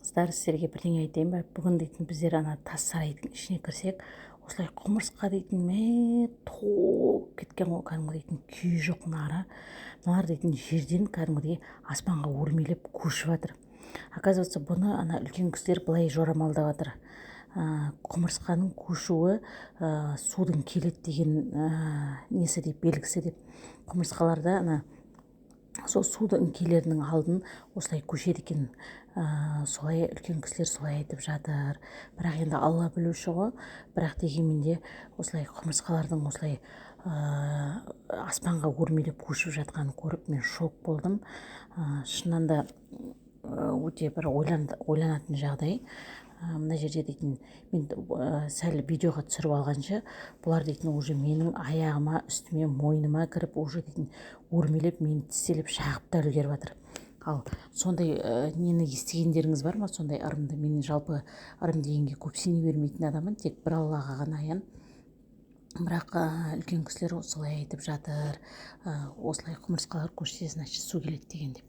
Қыздар, сіздерге бірдеңе айтайын ба? Бүгін дейтін біздер ана тас сарайдың ішіне кірсек, осылай құмырсқа дейтін, мә, толып кеткен ғой кәдімгі. Дейтін күйі жоқ мынары. Мыналар дейтін жерден кәдімгідей аспанға өрмелеп көшіп жатыр. Оказывается, бұны ана үлкен кісілер былай жорамалдап жатыр: құмырсқаның көшуі судың келеді деген несі деп, белгісі деп. Құмырсқаларда ана сол судың келерінің алдын осылай көшеді екен. Солай үлкен кісілер солай айтып жатыр. Бірақ енді Алла білуші ғой. Бірақ дегенмен де осылай құмырсқалардың осылай аспанға өрмелеп көшіп жатқанын көріп, мен шок болдым. Шынында да өте бір ойланатын жағдай. Мына жерде дейтін мен сәл видеоға түсіріп алғанша, бұлар дейтін уже менің аяғыма, үстіме, мойныма кіріп, уже дейтін өрмелеп, мені тістелеп, шағып та үлгеріп жатыр. Ал сондай нені естігендеріңіз бар ма, сондай ырымды? Мен жалпы ырым дегенге көп сене бермейтін адаммын, тек бір Аллаға ғана аян. Бірақ үлкен кісілер солай айтып жатыр: осылай құмырсқалар көшсе, значит, су келеді деген деп.